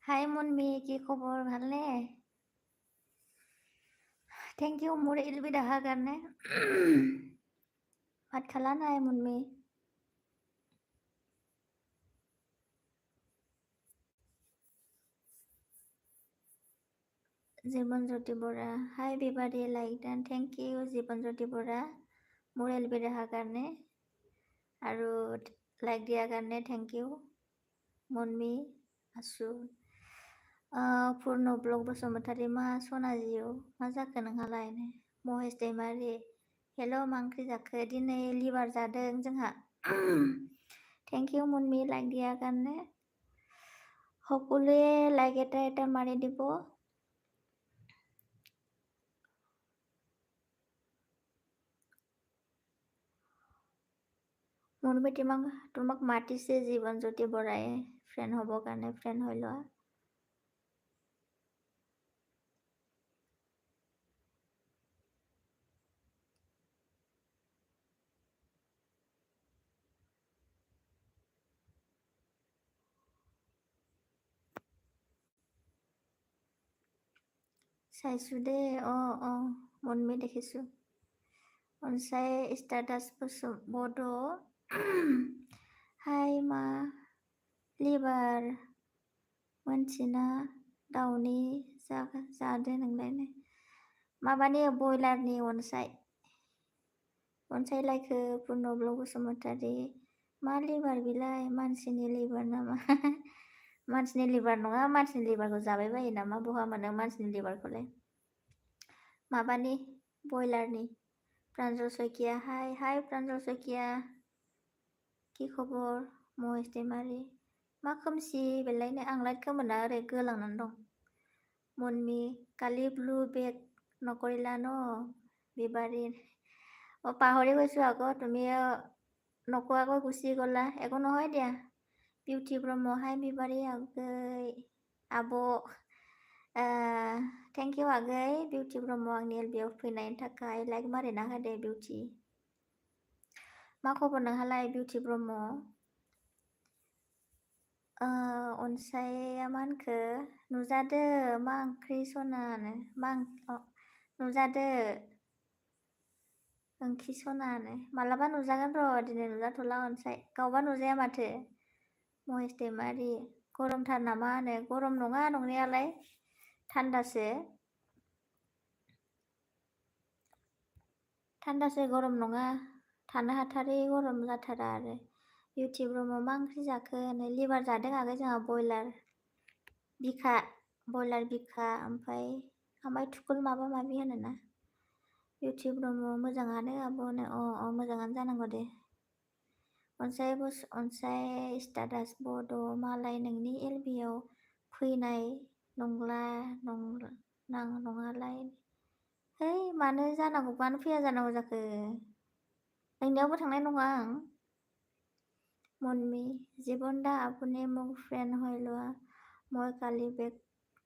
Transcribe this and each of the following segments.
High Munmi, কি খবৰ? ভালনে? থেংক ইউ মোৰ এলবিত অহাৰ কাৰণে। ভাত খালা নাই Munmi? Jibanjyoti Bora, hi everybody like then thank you Jibanjyoti Bora মোৰ এলবিত অহাৰ কাৰণে আৰু লাইক দিয়াৰ কাৰণে থেংক ইউ মুনমি আছোঁ। पुर्ण ब्लग बसुमतारी मा सनाजिउ मा जाखो नोंहालाय? महेश दैमारि हेल' मा ओंख्रि जाखो? दिनै लिभार जादों जोंहा। थेंक इउ मुनमि लाइक दियार কাৰণে সকলোৱে লাইক এটা মাৰি দিব। মুনমি তোমাক মাতিছে জীৱনজ্যোতি বৰাই ফ্ৰেণ্ড হ'বৰ কাৰণে, ফ্ৰেণ্ড হৈ লোৱা। চাইছোঁ দেই, মুনমি দেখিছোঁ। অনচাই ষ্টাটাছ বড' हाय मा लिभार मोनथिना दाउनि जादो नोंलायनो माबानि बयलारनि अनसाय लायखो पुर्ण ब्लग बसुमतारी मा लिभार बिलाय मानसिनि लिभार नामा? मानसिनि लिभार नङा, मानसिनि लिभारखौ जाबाय बायो नामा? बहा मोनो मानसिनि लिभारखौलाय? माबानि बयलारनि। प्रान्जल शइकिया हाय प्रान्जल शइकिया কি खबर? महेश दैमारि मा खोमसि बेलायनो आं लाइट खोमोना ओरै गोलांनानै दं। मुनमि কালি ব্লু বেগ নকৰিলা ন বিবাৰী? পাহৰি গৈছোঁ আকৌ, তুমি নকোৱাকৈ গুচি গ'লা। একো নহয় দিয়া। বিউটি ব্ৰহ্ম হাই বিবাৰী आगै आब' थेंक इउ आगै बिउटि ब्रह्म आंनि एलबियाव फैनायनि थाखाय लाइक मारिना होदे बिउटि। मा खबर नोंहालाय बिउटि ब्रह्म? अनसाया मा होनखो? नुजादो मा ओंख्रि सनानो नुजादो ओंख्रि सनानो मालाबा नुजागोन र' दिनै नुजाथ'ला अनसाय गावबा नुजाया माथो। महेश दैमारि गरमथार नामा होनो? गरम नङा नंनायालाय थान्दासो गरम नङा, थानो हाथारै गरम जाथारा आरो। बिउटि ब्रह्म मा ओंख्रि जाखो होनो? लिभार जादों आगै जोंहा बयलार बिखा ओमफ्राय आमाय थुखुल माबा माबि होनोना। बिउटि ब्रह्म मोजाङानो आब'नो मोजाङानो जानांगौ दे। अनसाय स्टाटास बड' मालाय नोंनि एलबियाव फैनाय नङालाय है मानो जानांगौ, मानो फैया जानांगौ जाखो? नोंनियावबो थांनाय नङा आं। মুনমি জীৱন দা আপুনি মোক ফ্ৰেণ্ড হৈ লোৱা, মই কালি বেক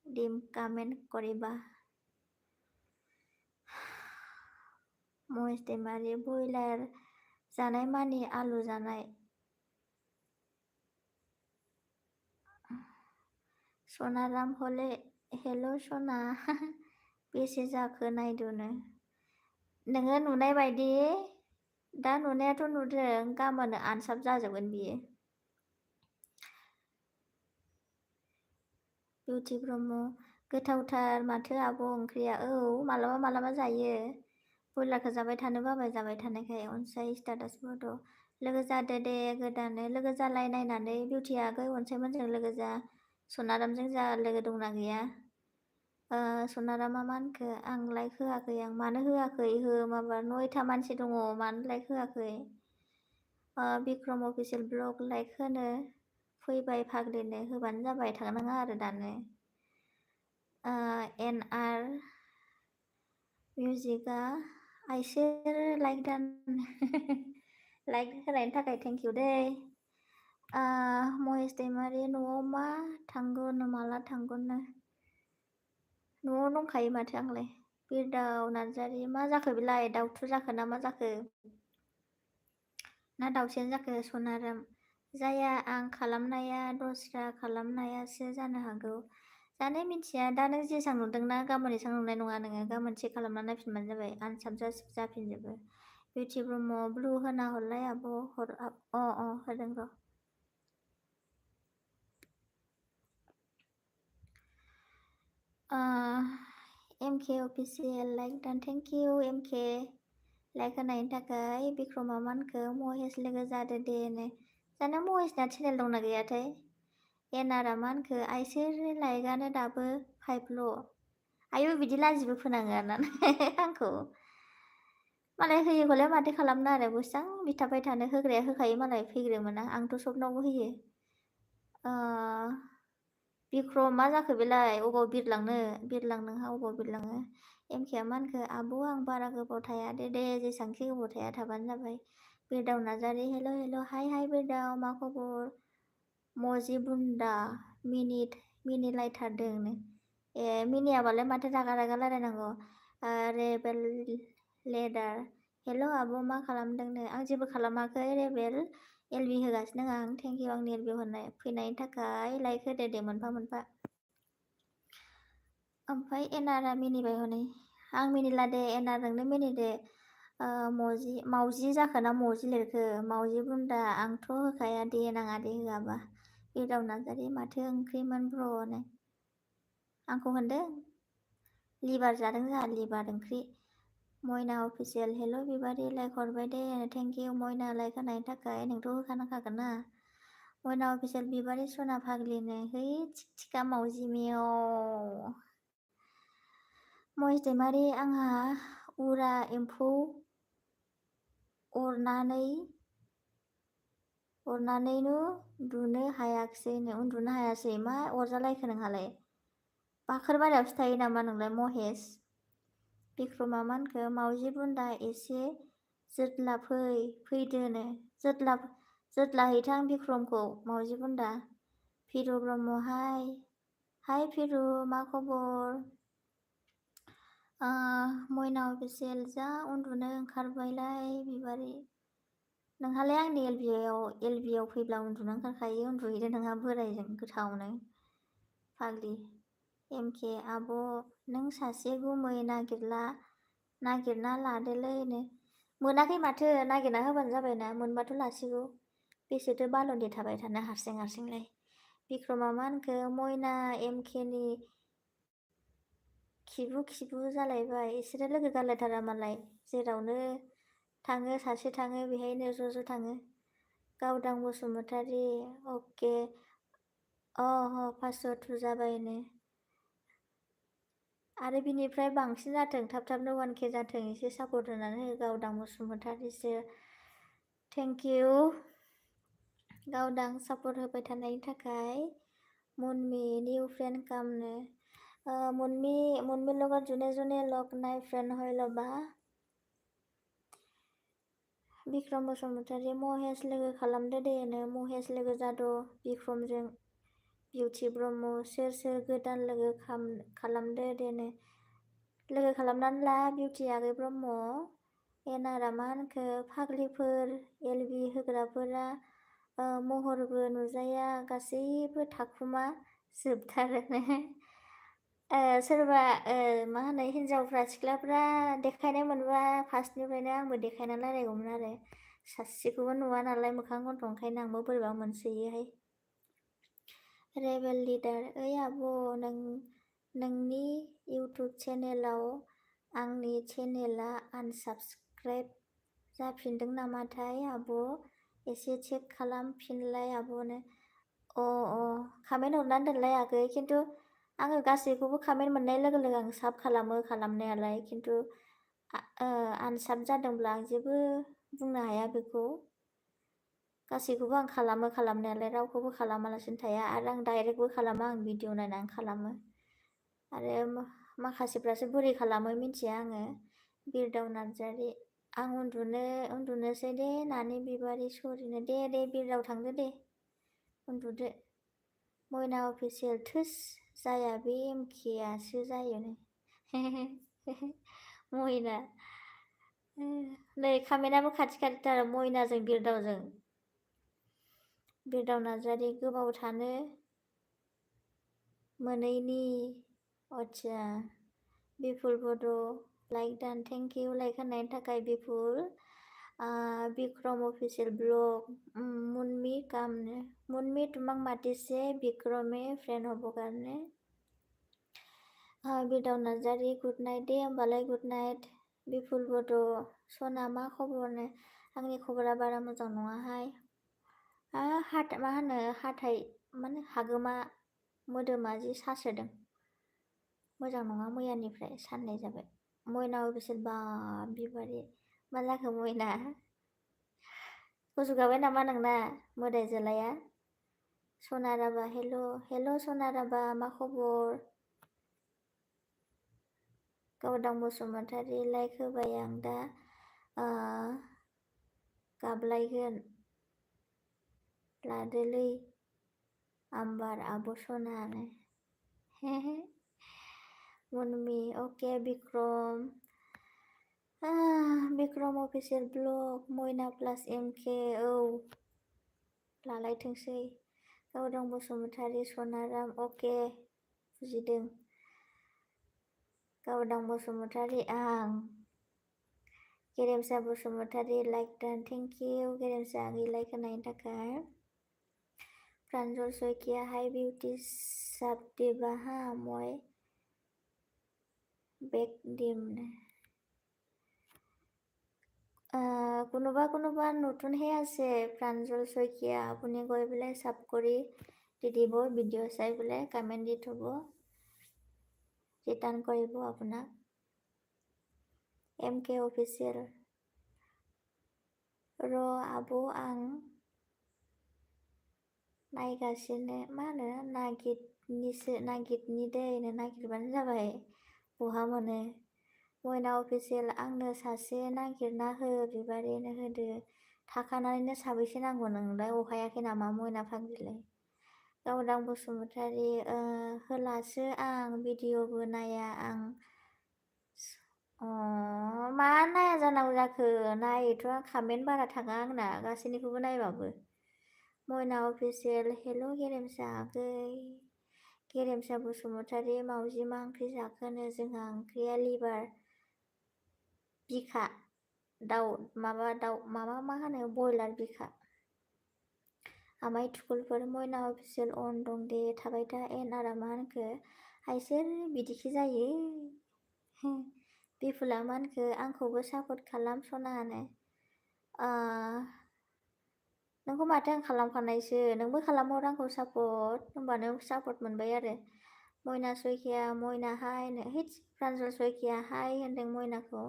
দিম কমেণ্ট কৰিবা। महेश दैमारि बयलार जानाय मानि आलु जानाय। सनाराम हले हेल' सना बेसे जाखो नायदोनो। नोङो नुनाय बायदि दा नुनायाथ' नुदों, गाबोन आनसाब जाजोबगोन बियो। बिउटि ब्रह्म गोथावथार माथो आब' ओंख्रिया। मालाबा मालाबा जायो, बयलारखौ जाबाय थानो बाबाय जाबाय थानायखाय। अनसाय स्टाटास बड' लोगो जादो दे गोदानो, लोगो जालाय नायनानै बिउटि आगै अनसायमोनजों लोगो जा। सनारामजों जा लोगो दंना गैया? सनारामा मा होनखो? आं लाइक होआखै, आं मानो होआखै? माबा 9था मानसि दङ, मानो लाइक होआखै? बिक्रम अफिसियेल ब्लग लाइक होनो फैबाय फाग्लिनो होबानो जाबाय, थांनाङा आरो दानो। NR मिउजिकआ आइसोर लाइक दान लाइक होनायनि थाखाय थेंक इउ दे। महेश दैमारि न'आव मा थांगोन माला थांगोननो? न'आव दंखायो माथो आंलाय। बिरदाव नार्जारि मा जाखो बेलाय? दाउथु जाखो ना मा जाखो? ना दाउसेन जाखो? सनाराम जाया आं खालामनाया दस्रा खालामनायासो जानो हागौ। जानो मिथिया दा नों जेसां नुदोंना गाबोन एसां नुनाय नङा नोङो। गाबोन चेक खालामना नायफिनबानो जाबाय आनसाब जाफिनजोबो। बिउटि ब्रह्म ब्लु होना हरलाय आब' हर होदों र'। MK official like done thank you MK like होनायनि थाखाय बिक्रमा मानखौ महेश लोगो जादो दे नो जानो महेशना चेनेल दंना गैयाथाय एनारा मानखौ आइसोर लाइकआनो दाबो 5ल' आयु बिदि लाजिबो फोनाङो आरोना आंखौ मालाय होयोखौलाय माथो खालामनो आरो बेसां बिथाबबाय थानो होग्राया होखायो मालाय फैग्रोमोना आंथ' सबनावबो होयो बिक्रम मा जाखो बेलाय अबाव बिरलांनोहा अबाव बिरलाङो MKआ मानखो आब' आं बारा गोबाव थाया दे जेसांखि गोबाव थाया थाबानो जाबाय बिरदाव नार्जारि हेल' हाय बिरदाव मा खबर मजि बुन्दा मिनिलायथारदोंनो ए मिनियाबालाय माथो रागा रायलायनांगौ रेबेल लेडार हेल' आब' मा खालामदोंनो आं जेबो खालामाखै रेबेल LB होगासिनो आं थेंक इउ आंनि LB फैनायनि थाखाय लाइक होदो दे मोनफा ओमफ्राय एनारा मिनिबाय हनै आं मिनिला दे एनार नोंनो मिनिदो मावजि जाखोना मौजि लिरखो मावजि बुन्दा आंथ' होखाया दे नाङा दे होआबा बिरदाव नार्जारि माथो ओंख्रिमोन ब्र'नो आंखौ होनदों लिभार जादों जोंहा लिभार ओंख्रि मयना अफिसियेल हेल' बिबारि लाइक हरबाय दे थेंक इउ मयना लाइक होनायनि थाखाय नोंथ' होखानांखागोन ना मयना अफिसियेल बिबारि सना फाग्लिनो है थिखा मावजि मेव महेश दैमारि आंहा उरा एम्फौ अरनानैनो उन्दुनो हायासै मा अरजालायखो नोंहालाय बाखोर बारियावसो थायो नामा नोंलाय महेश बिक्रमा मानखो मावजि बुन्दा एसे जोदला फैदोनो जोदलाहैथां बिक्रमखौ मावजि बुन्दा फिरु ब्रह्म हाय फिरु मा खबर मयना अफिसियेल जा उन्दुनो ओंखारबायलाय बिबारि नोंहालाय आंनि LBआव फैब्ला उन्दुनो ओंखारखायो उन्दुहैदो नोंहा बोरायजों गोथावनो फाग्लि MK आब' नों सासे गुमै नागिरना लादोलैनो मोनाखै माथो नागिरना होबानो जाबायना मोनबाथ' लासिगौ बेसेथो बाल'दे थाबाय थानो हारसिंलाय बिक्रमा मानखो मयना MKनि खिबु जालायबाय इसोरो लोगो गारलायथारा मालाय जेरावनो थाङो सासे थाङो बेहायनो ज' थाङो गावदां बसुमतारी अके 502 जाबायनो आरो बिनिफ्राय बांसिन जाथों थाब-थाबनो 1K जाथों एसे सापर्ट होनानै हो गावदां बसुमतारीसो थेंक इउ गावदां सापर्ट होबाय थानायनि थाखाय मुनमि निउ फ्रेन्ड कामनो मुनमिर লগত যোনে লগ নাই ফ্ৰেণ্ড হৈ ল'বা बिक्रम बसुमतारी महेश लोगो खालामदो देनो महेश लोगो जाद' बिक्रमजों बिउटि ब्रह्म सोर गोदान लोगो खालामदो देनो लोगो खालामनानै ला बिउटि आगै ब्रह्म एनारा मा होनखो फाग्लिफोर LB होग्राफोरा महरबो नुजाया गासैबो थाखुमा जोबथारोनो सोरबा मा होनो हिन्जावफ्रा सिख्लाफ्रा देखायनाय मोनबा फार्स्टनिफ्रायनो आंबो देखायना रायलायगौमोन आरो सासेखौबो नुवा नालाय मोखां गन्थं ओंखायनो आंबो बोरैबा मोनसोयोहाय रेबेल लिडार ओइ आब' नोंनि इउटुब चेनेलाव आंनि चेनेला आनसाबस्क्राइब जाफिनदों नामाथाय आब' एसे चेक खालामफिनलाय आब'नो कमेन्ट हरनानै दोनलाय आगै खिन्थु आङो गासैखौबो कमेन्ट मोननाय लोगो आं साब खालामो खालामनायालाय खिन्थु आनसाब जादोंब्ला आं जेबो बुंनो हाया बेखौ गासैखौबो आं खालामो खालामनायालाय रावखौबो खालामालासिनो थाया आरो आं डाइरेक्टबो खालामा आं भिडिअ नायनानै खालामो आरो माखासेफ्रासो बोरै खालामो मिथिया आङो बिरदाव नार्जारि आं उन्दुनोसै दे नानि बिबारि सरिनो दे बिरदाव थांदो दे उन्दुदो मयना अफिसियेल थोस जाया बे MKआसो जायोनो मयना नै कमेन्टआबो खाथि थार मयनाजों बिरदावजों बिरदाव नार्जारि गोबाव थानो मोनैनि आदसा बिपुल बड' लाइक दान थेंक इउ लाइक होनायनि थाखाय बिपुल बिक्रम अफिसियल ब्लग मुनमी कामने मुनमी तुमक माटिसे बिक्रमे फ्रेंड हबगारने बिरदाव नार्जारि गुड नाइट दे होमबालाय गुड नाइट बिपुल बड' सना मा खबरनो आंनि खबरा बारा मोजां नङाहाय मा होनो हाथाइ माने हागोमा मोदोमा जि सासोदों मोजां नङा मैयानिफ्राय साननै जाबाय मयना अफिसियल बा बिबारि मा जाखो मयना गुजुगाबाय नामा नोंना मोदाय जोलाया सनाराबा हेल' हेल' सनाराबा मा खबर गावदां बसुमतारी लाइक होबाय आं दा गाबलायगोन लादोलै आम्बार आब' सनानो मुनमी अके बिक्रम बिक्रम अफिसियल ब्लग मयना प्लास एमके औ लालायथोंसै गावदां बसुमतारी सनाराम अके बुजिदों गावदां बसुमतारी आं गेरेमसा बसुमतारी लाइक दान थेंक इउ गेरेमसा आगै लाइक होनायनि थाखाय प्रान्जल शइकिया हाय बिउटि साबदेबा हा मय বেক দিম কোনোবা নতুনহে আছে প্ৰাঞ্জল শইকীয়া আপুনি গৈ পেলাই চাব কৰি দি দিব ভিডিঅ' চাই পেলাই কমেণ্ট দি থ'ব ৰিটাৰ্ণ কৰিব আপোনাক MK অফিচিয়েল आब' आं नायगासिनो मा होनो नागिरनि दै नागिरबानो जाबाय बहा मोनो मयना अफिसियेल आंनो सासे नागिरना हो बिबारिनो होदो थाखानानैनो साबैसे नांगौ नोंलाय अहायाखै नामा मयना फाग्लिलाय गावदां बसुमतारी होलासो आं भिडिअबो नाया आं मा नाया जानांगौ जाखो नायोथ' आं कमेन्ट बारा थाङा आंना गासैनिखौबो नायबाबो मयना अफिसियेल हेल' गेरेमसा आगै गेरेमसा बसुमतारी मावजि मा ओंख्रि जाखोनो जोंहा ओंख्रिया लिभार बिखा दाउ मा होनो बयलार बिखा आमाय थुखुलफोर मयना अफिसियेल अन दं दे थाबाय था एन आरा मा होनखो आइसोर बिदिखि जायो बिपुला मा होनखो आंखौबो सापर्ट खालाम सनानो नोंखौ माथो आं खालामखानायसो नोंबो खालामहर आंखौ सापर्ट होमबानो सापर्ट मोनबाय आरो मयना शइकिया मयना हाय हिट प्रान्जल शइकिया हाय होनदों मयनाखौ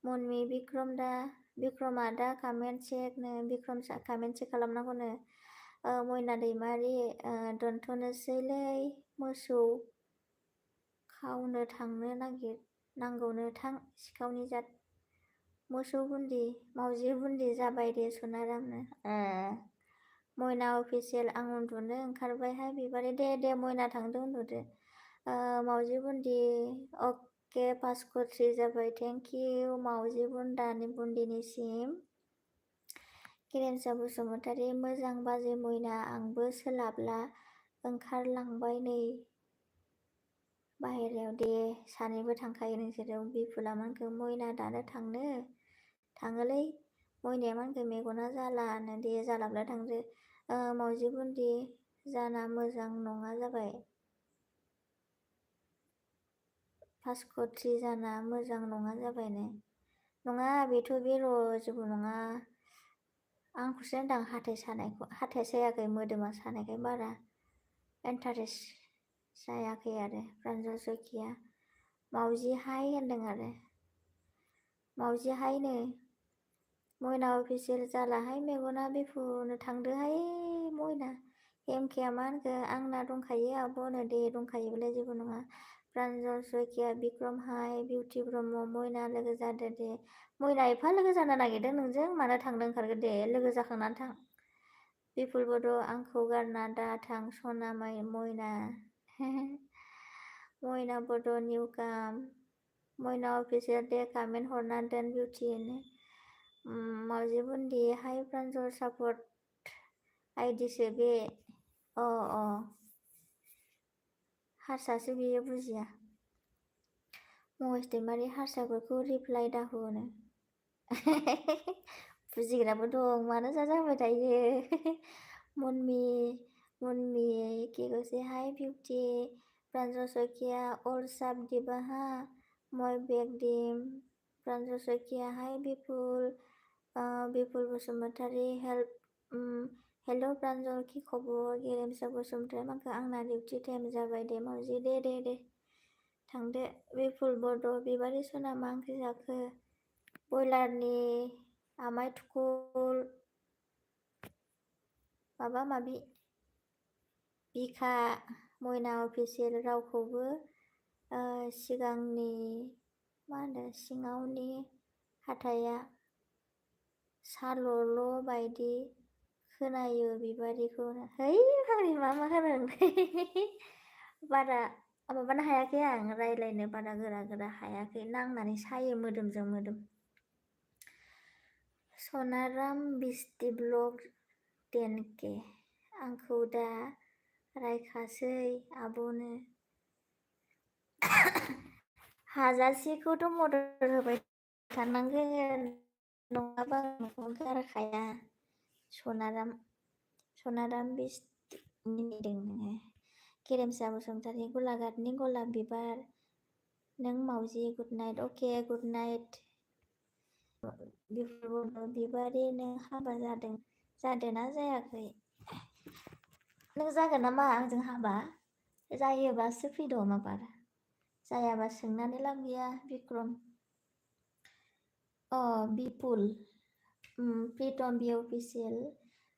मुनमी बिक्रमा दा कमेन्ट चेकनो बिक्रम कमेन्ट चेक खालामनांगौनो मयना दैमारि दोनथ'नोसैलै मोसौ खावनो थांनो नांगौनो थां सिखावनि जात मोसौ बुन्दि मावजि बुन्दि जाबाय दे सनारामनो मयना अफिसियेल आं उन्दुनो ओंखारबायहाय बिबारि दे मयना थांदो उन्दुदो मावजि बुन्दि अके 5 जाबाय थेंक इउ मावजि बुन्दिनिसिम गेरेमसा बसुमतारी मोजां बाजै मयना आंबो सोलाबला ओंखारलांबाय नै बाहेरायाव दे सानैबो थांखायो नोंसोरो बिपुला मानखो मयना दानो थाङोलै मयनाया मानखो मेगना जालानो दे जालाब्ला थांदो मावजि बुन्दि जाना मोजां नङा जाबाय 5 जाना मोजां नङा जाबायनो नङा बेथ' बेर' जेबो नङा आंखौसो होनदां हाथाइ सायाखै मोदोमा सानायखाय बारा इन्टारेस्ट जायाखै आरो प्रान्जल शइकिया मावजि हाय होनदों आरो मावजि हायनो मयना अफिसियेल जालाहाय मेगना बिफुनो थांदोहाय मयना एमकेआ मा होनखो आंना दंखायो आब'नो दे दंखायोबालाय जेबो नङा प्रान्जल शइकिया बिक्रम हाय बिउटि ब्रह्म मयना लोगो जादो दे मयना एफा लोगो जानो नागिरदों नोंजों मानो थांनो ओंखारगो दे लोगो जाखांनानै थां बिपुल बड' आंखौ गारना दा थां सना मयना मयना बड' निउकाम मयना अफिसियेल दे कमेन्ट हरना दोन बिउटि मावजि बुन्दि हाय प्रान्जल सापर्ट आइदिसो बे अ हारसासो बियो बुजिया महेश दैमारि हारसाफोरखौ रिप्लाइ दाहोनो बुजिग्राबो दं मानो जाबाय थायो मुनमि के हाय बिउटि प्रान्जल शइकिया अल साब दिबाहा मय बेगदिम प्रान्जल शइकिया हाय बिपुल बसुमतारी हेल' प्रान्जल कि खबर गेरेमसा बसुमतारी माखो आंना डिउटि टाइम जाबाय दे मावजि दे थांदो बिपुल बड' बिबारि सना मा ओंख्रि जाखो बयलारनि आमाय थुखुल माबा माबि बिखा मयना अफिसियेल रावखौबो सिगांनि मा होनो सिङावनि हाथाया साल'ल' बायदि खोनायो बिबारिखौ है फाग्लि मा होनो बारा माबानो हायाखै आं रायलायनो बारा गोरा हायाखै नांनानै सायो मोदोमजों मोदोम सनाराम बिस्टि ब्लग 10K आंखौ दा रायखासै आब'नो हाजासेखौथ' मदद होबाय थानांगोन नङाबा आं गारखाया सनाराम बिस्टि मिनिदों नोङो गेरेमसा बसुमतारी गलाघाटनि गलाब बिबार नों मावजि गुड नाइट अके गुड नाइट बिबारि नों हाबा जादोंना जायाखै नों जागोन नामा आंजों हाबा जायोबासो फैद' माबार जायाबा सोंनानै लाब गैया बिक्रम बिपुल प्रितम बि अफिसियेल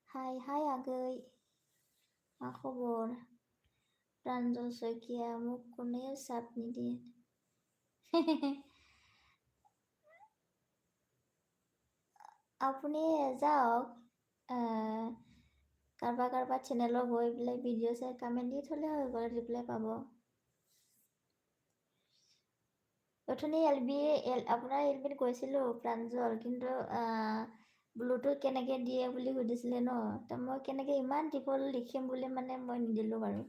हाय आगै मा खबर प्रान्जल शइकिया मुखखौनो साबनि दिन আপনি যাওক কাৰোবাৰ চেনেলত গৈ পেলাই ভিডিঅ' চাই কমেণ্ট দি থ'লে হৈ গ'ল ৰিপ্লাই পাব অথনি আপোনাৰ এলবিত গৈছিলোঁ প্ৰাঞ্জল কিন্তু ব্লুটুথ কেনেকৈ দিয়ে বুলি সুধিছিলে ন তো মই কেনেকৈ ইমান দীঘল লিখিম বুলি মানে মই নিদিলোঁ বাৰু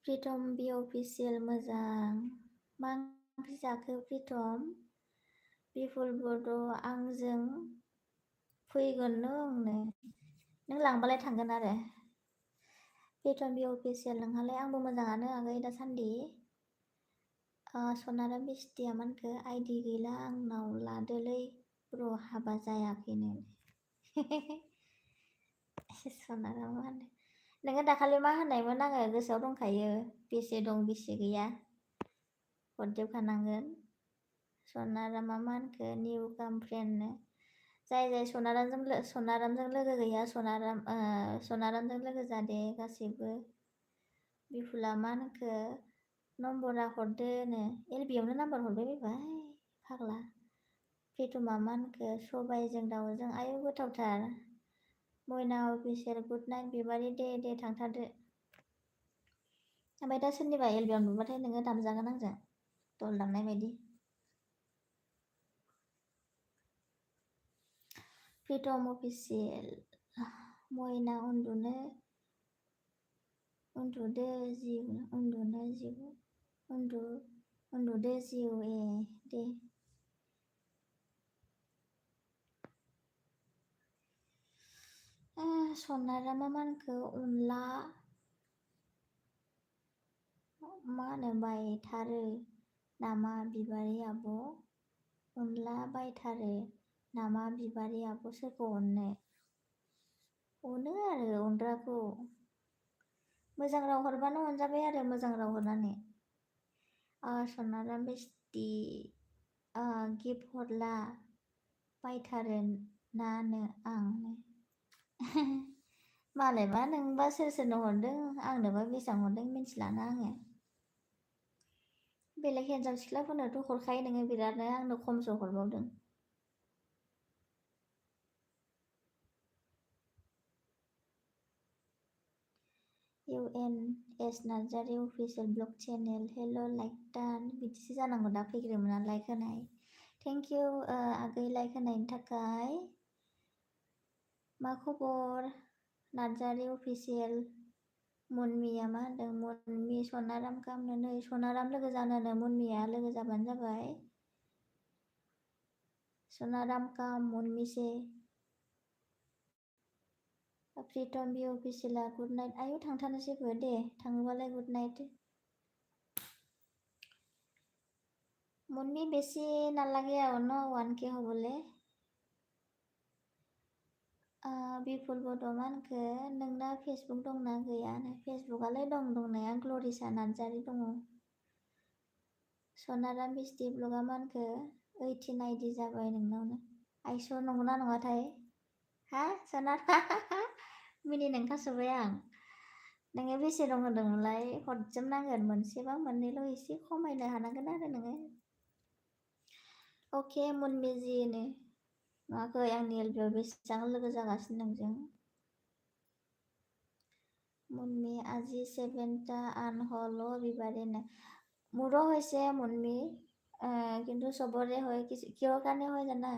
প্ৰীতম বি অফিচিয়েল मोजां मा ओंख्रि जाखो प्रीतम बिपुल बड' आंजों फैगोन नों लांबालाय थांगोन आरो प्रीतम बि अफिसियेल नोंहालाय आंबो मोजाङानो आगै दासान्दि सनारा बिस्टिया मानखो आइडि गैला आंनाव लादोलै ब्र हाबा जायाखैनो सनारा मा होनो नोङो दाखालि मा होननायमोन आङो गोसोआव दंखायो बेसे दं बेसे गैया हरजोबखानांगोन सनारा मा होनखो निउ काम फ्रेन्डनो जाय सनारामजों लोगो गैया सनारामजों लोगो जादे गासैबो बिपुला मा होनखो नम्बरा हरदोनो एलबियावनो नाम्बार हरबाय बायबाय फाग्ला प्रितमा मा होनखो सबायजों दाउजों आयौ गोथावथार मयना अफिसियेल गुड नाइट बिबारि दे थांथारदो ओमफ्राय दा सोरनिबा एलबियाव नुबाथाय नोङो दामजागोन आंजों दल दामनाय बायदि प्रितम अफिसियेल मयना उन्दुदो जिउ दे सनारा मा होनखो अनला मा होनो बायथारो नामा बिबारि आब' अनला बायथारो नामा बिबारि आब' सोरखौ अनो आरो अनग्राखौ मोजां राव हरबानो अनजाबाय आरो मोजां राव हरनानै सनारा बिस्टि गिफ्ट हरला बायथारो नानो आंनो मालायबा नोंबा सोरनो हरदों आंनोबा बेसेबां हरदों मिन्थिलाना आङो बेलेग हिन्जाव सिख्लाफोरनोथ' हरखायो नोङो बिरादनो आंनो खमसो हरबावदों UNS Narzary official blog channel hello' like डान बिदिसो जानांगौ दा फैग्रोमोना लाइक होनाय थेंक इउ आगै लाइक होनायनि थाखाय मा खबर नार्जारि अफिसियेल मुनमिया मा होनदों मुनमि सनाराम कामनो नै सनाराम लोगो जानोनो मुनमिया लोगो जाबानो जाबाय सनाराम काम मुनमि से प्रितम बि अफिसियेला गुड नाइट आयु थांथारनोसैबो दे थाङोबालाय गुड नाइट मुनमि बेसी नालागे আৰু ন 1K হ'বলে बिपुल बड'मानखो नोंना फेसबुक दंना गैयानो फेसबुकआलाय दं दंनाया ग्लरिसा नार्जारि दङ सनाराम बिस्टि ब्लगा मानखो 18 आइडि जाबाय नोंनावनो आइस' नंगौना नङाथाय हा सनाराम मिनिनो ओंखारसोबाय आं नोङो बेसे दं होनदोंमोनलाय हरजोबनांगोन मोनसेबा मोननैल' एसे खमायनो हानांगोन आरो नोङो अके मुनमिजिनो नुवाखै आंनि एलबियाव बेसेबां लोगो जागासिनो नोंजों মুনমি আজি 7টা আনহল বিবাৰেনে মোৰো হৈছে মুনমি কিন্তু চবৰে হয় কিয় কাৰণে হয় জানা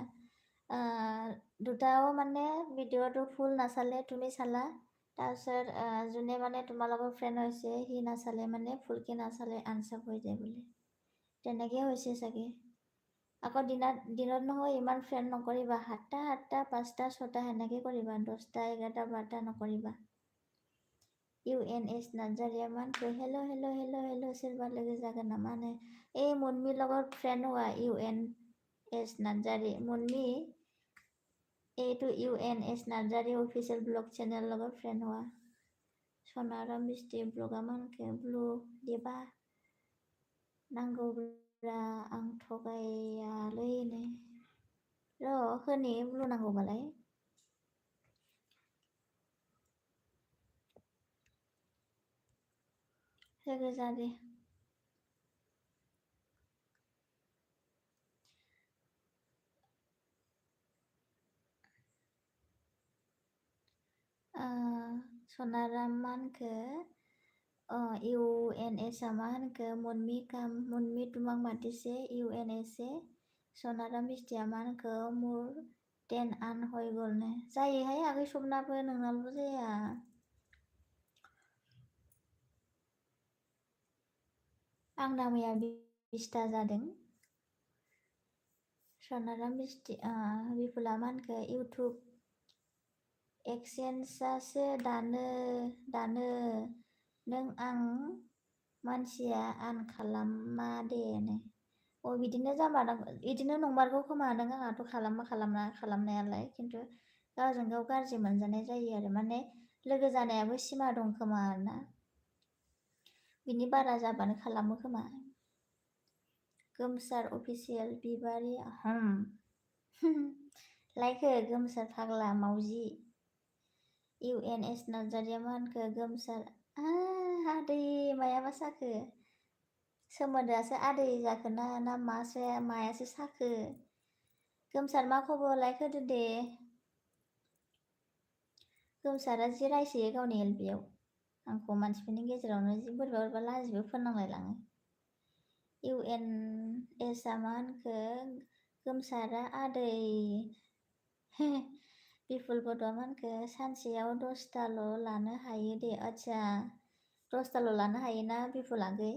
দুটাও মানে ভিডিঅ'টো ফুল নাচালে তুমি চালা তাৰপিছত যোনে মানে তোমাৰ লগত ফ্ৰেণ্ড হৈছে সি নাচালে মানে ফুলকে নাচালে আনচাব হৈ যায় বোলে তেনেকৈ হৈছে চাগে আকৌ দিনত নহয় ইমান ফ্ৰেণ্ড নকৰিবা 7টা 5টা 6টা সেনেকৈ কৰিবা 10টা 11টা 12টা নকৰিবা UNS नार्जारिया मानखो हेलो हेलो हेलो हेलो सोरबा लोगो जागोन नामा नो मुनमि লগত फ्रेंड हुआ UNS नार्जारि मुनमि এইটো UNS Narzary official blog channel লগত फ्रेंड हुआ सनाराम बिस्टि ब्लगा मानखो ब्लु दिबा नांगौब्रा आं थगायालै र' होनि ब्लु नांगौबालाय लोगो जादे सनाराम मानखो UNS मा होनखो मुनमि काम मुनमि तुमां मातिसे UNS सनाराम बिस्टिया मा होनखो मुर 10 आन हय गलनो जायोहाय आगै सबनाबो नोंनाल' जाया आंना मैया 20टा जादों सनाराम बिस्टि बिपुला मा होनखो इउटुब एक्सचेन्जआसो दानो नों आं मानसिया आन खालामा दे बिदिनो जामा बिदिनो नंमारगौ खोमा नों आंहाथ' खालामनायालाय खिन्थु गावजों गाव गाज्रि मोनजानाय जायो आरो माने लोगो जानायाबो सिमा दं खोमा आरोना बिनि बारा जाबानो खालामो खोमा गोमसार अफिसियेल बिबारि लाइक गोमसार फाग्ला मावजि UNS नार्जारिया मा होनखो गोमसार आदै मायाबा साखो सोमोन्दोआसो आदै जाखोना ना मायासो साखो गोमसार मा खबर लाइक होदो दे गोमसारा जि रायसोयो गावनि एलबियाव आंखौ मानसिफोरनि गेजेरावनो जि बोरैबा बोरैबा लाजिबो फोनांलायलाङो UNS मा होनखो गोमसारा आदै बिपुल बड'आ मा होनखो सानसेयाव 10टाल' लानो हायो दे आच्छा 10टाल' लानो हायोना बिपुल आगै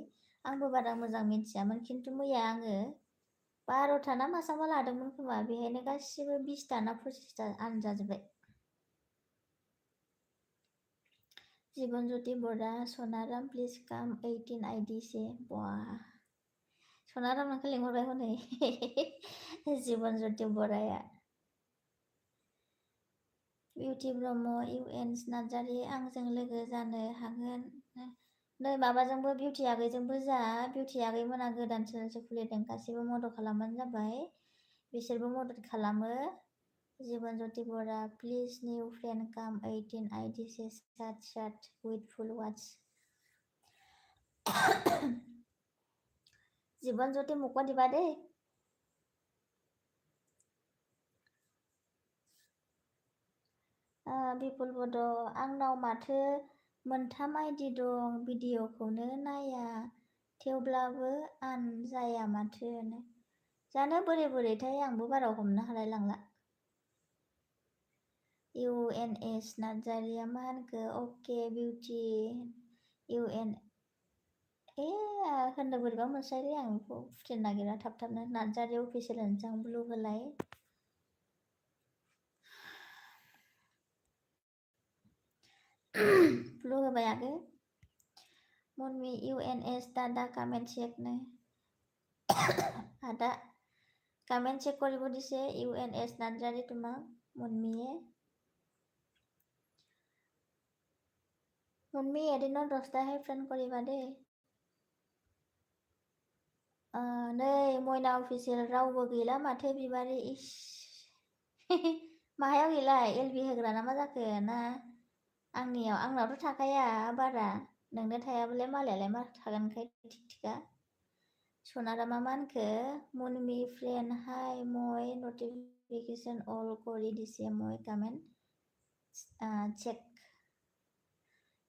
आंबो बारा मोजां मिथियामोन खिन्थु मैया आङो 12टा ना मासाबा लादोंमोन खोमा बेहायनो गासिबो 20टा ना 25टा आन जाजोब्बाय जीवनज्योति बरा सनाराम प्लिज काम 18 आइडि से वाह सनाराम नोंखौ लिंहरबाय हनै जीवनज्योति बराया बिउटि ब्रह्म UNS नार्जारि आंजों लोगो जानो हागोन नै माबाजोंबो बिउटि आगैजोंबो जा बिउटि आगैमोना गोदान चेनेलसो खुलिदों गासिबो मदद खालामबानो जाबाय बिसोरबो मदद खालामो जीवनज्योति बरा प्लिज निउ फ्रेंड काम 18 आइडि से chat with full watch जीवनज्योति मोको दिबा देই बिपुल बड' आंनाव माथो 3 आइडि दं भिडिअखौनो नाया थेवब्लाबो आन जाया माथो जानो बोरै बोरैथाय आंबो बारा हमनो हालाय लांला UNS नार्जारिया मा होनखो अके बिउटि UN होननो बोरैबा मोनसायलै आं बेखौ फुथेनो नागिरा थाब-थाबनो नार्जारि अफिसियेल होनसै आं ब्लु होलाय ब्लू होबाय आगे मम्मी UNS दादा कमेंट चेक ने आदा कमेंट चेक কৰিব দিছে UNS নাৰ্জাৰি তোমাক মন্মীয়ে মন্মী এদিনত 10টাহে ফ্ৰেণ্ড কৰিবা দেই नै मयना अफिसियेल रावबो गैला माथो बिबारि इस माहायाव गैला LB होग्रा ना मा जाखो ना आंनावथ' थाखाया बारा नोंनो थायाबालाय मालायालाय मा थागोनखाय थिक-थिका सनारामा मा होनखो मन्मी फ्रेन्ड हाय मय नटिफिकेशन अल কৰি দিছে मय कमेन्ट चेक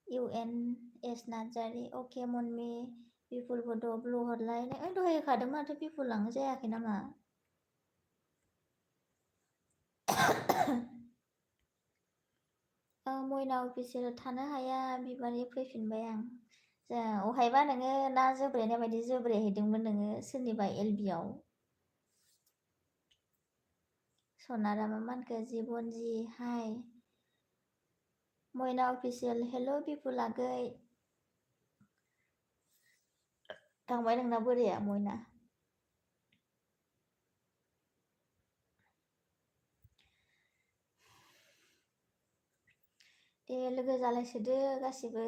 UNS नार्जारि अके मन्मी बिपुलबो ब्लु हरलाय दहाय होखादों माथो बिपुलानो जायाखै नामा मयना अफिसियेल थानो हाया बिबारि फैफिनबाय आं अहायबा नोङो ना जोब्रायनाय बायदि जोब्रायहैदोंमोन नोङो सोरनिबा LBआव सनारामा मा होनखो जीवनजी हाय मयना अफिसियेल हेल' बिपुल आगै थांबाय नोंना बोराया मयना दे लोगो जालायसोदो गासिबो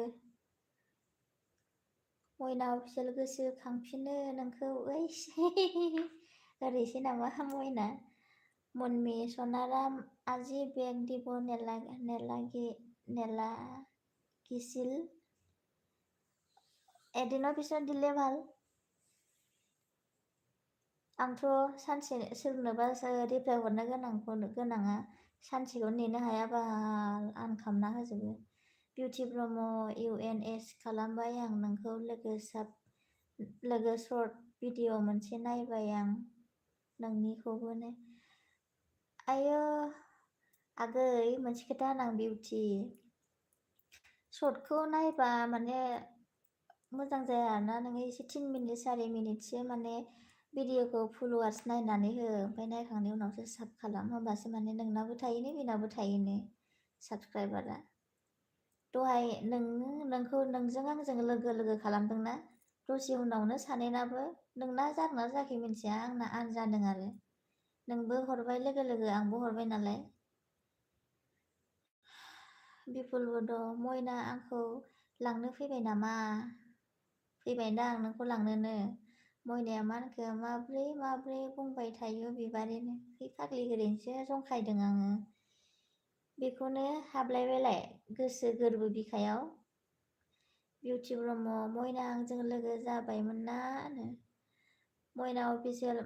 मयना अफिसियेल गोसोखांफिनो नोंखौ ओरैसै नामा मयना मन्मी सनाराम আজি বেগ দিব নেলাগিছিল এদিনৰ পিছত দিলে ভাল आंथ' सानसे सोरनोबा रिप्लाय हरनो गोनाङा सानसेखौ नेनो हायाबा आन खालामना होजोबो बिउटि ब्रह्म UNS खालामबाय आं नोंखौ लोगो सर्ट भिडिअ मोनसे नायबाय आं नोंनिखौबो आयो आगै मोनसे खोथा होनां बिउटि सर्टखौ नायबा माने मोजां जाया ना नोङो एसे 3 मिनिट 4 मिनिटसो माने भिडिअखौ फुलवार्स नायनानै हो ओमफ्राय नायखांनायनि उनावसो साब खालाम होमबासो माने नोंनाबो थायोनो बेनाबो थायोनो साबसक्राइबारा दहाय नोंजों आंजों लोगो खालामदोंना दसे उनावनो सानैनाबो नोंना जादोंना जायाखै मिन्थिया आंना आन जादों आरो नोंबो हरबाय लोगो आंबो हरबाय नालाय बिपुलबो दं मयना आंखौ लांनो फैबाय नामा फैबायदां नोंखौ लांनोनो मयनाया मा होनखो माब्रै बुंबाय थायो बिबारिनो फाग्लि ओरैनोसो जंखायदों आङो बेखौनो हाबलायबायलाय गोसो गोरबो बिखायाव बिउटि ब्रह्म मयना आंजों लोगो जाबायमोन ना मयना अफिसियेल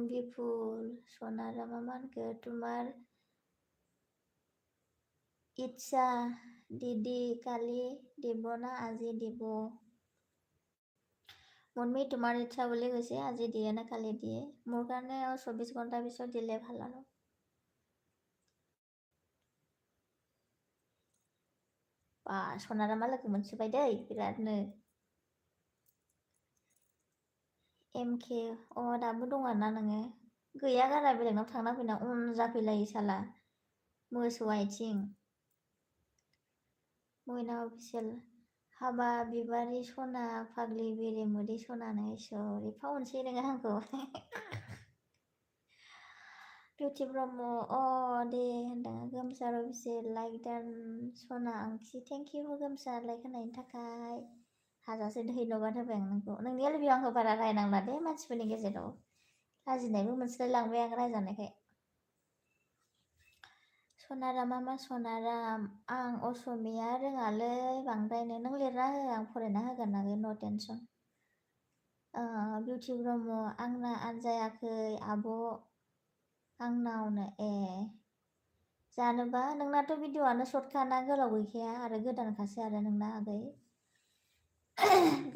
बिपुल सनारामा मा होनखो तुम्हार इच्छा दीदी কালি দিব না আজি দিব মন্মী তোমাৰ ইচ্ছা বুলি কৈছে আজি দিয়ে না কালি দিয়ে মোৰ কাৰণে 24 ঘণ্টাৰ পিছত দিলে ভাল আৰু सनारामा लोगो मोनसोबाय दै बिरादनो MK दाबो दं आरोना नोङो गैया गारा बेलेगनाव थांना फैना उन जाफैलायो साला मोसौ आइथिं मयना अफिसियेल हाबा बिबारि सना फाग्लि बेरे मोदै सनानो इसर एफा अनसै नोङो आंखौ बिउटि ब्रह्म दे होनदों गोमसार अफिसियेल लाइक दान सना आंखि थेंक इउ गोमसार लाइक होनायनि थाखाय हाजासे धन्यबाद होबाय आं नोंखौ नोंनि LBआव आंखौ बारा रायनांला दे मानसिफोरनि गेजेराव लाजिनायबो मोनसोलाय लांबाय आं रायजानायखाय सनारामा मा सनाराम आं असमिया रोङालै बांद्रायनो नों लिरना हो आं फरायना होगोन आगै नो टेनसन बिउटि ब्रह्म आंना आनजायाखै आब' आंनावनो जानोबा नोंनाथ' भिडिअआनो सर्टखाना गोलाव गैखाया आरो गोदानखासो आरो नोंना आगै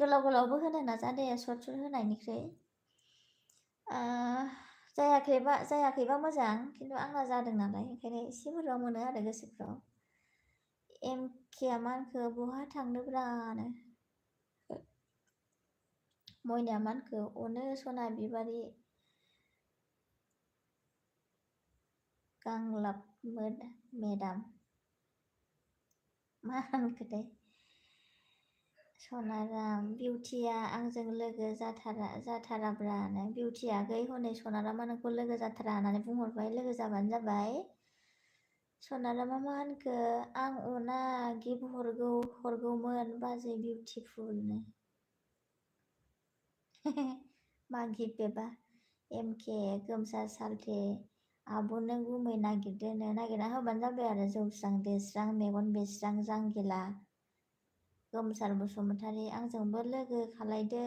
गोलावबो होनो नाजा दे सर्ट होनायनिख्रुइ जायाखैबा मोजां खिन्थु आंना जादों नालाय ओंखायनो एसे बोरैबा मोनो आरो गोसोफ्राव। एमकेआ मा होनखो बहा थांनोब्रानो मयनाया मा होनखो अनो सना बिबारि गांलाब मेदाम मा होनखोथाय सनाराम बिउटिया आंजों लोगो जाथाराब्रानो बिउटिया आगै हनै सनारामा नोंखौ लोगो जाथारा होननानै बुंहरबाय लोगो जाबानो जाबाय। सनारामा मा होनखो आं अना गिफ्ट हरगौमोन बाजै बिउटिफुलनो मा गिफ्ट बेबा एमके गोमसार सालथे आब' नों गुमै नागिरना होबानो जाबाय आरो जौस्रां देस्रां मेगन बेस्रां जांगिला गोमसार बसुमतारी आंजोंबो लोगो खालायदो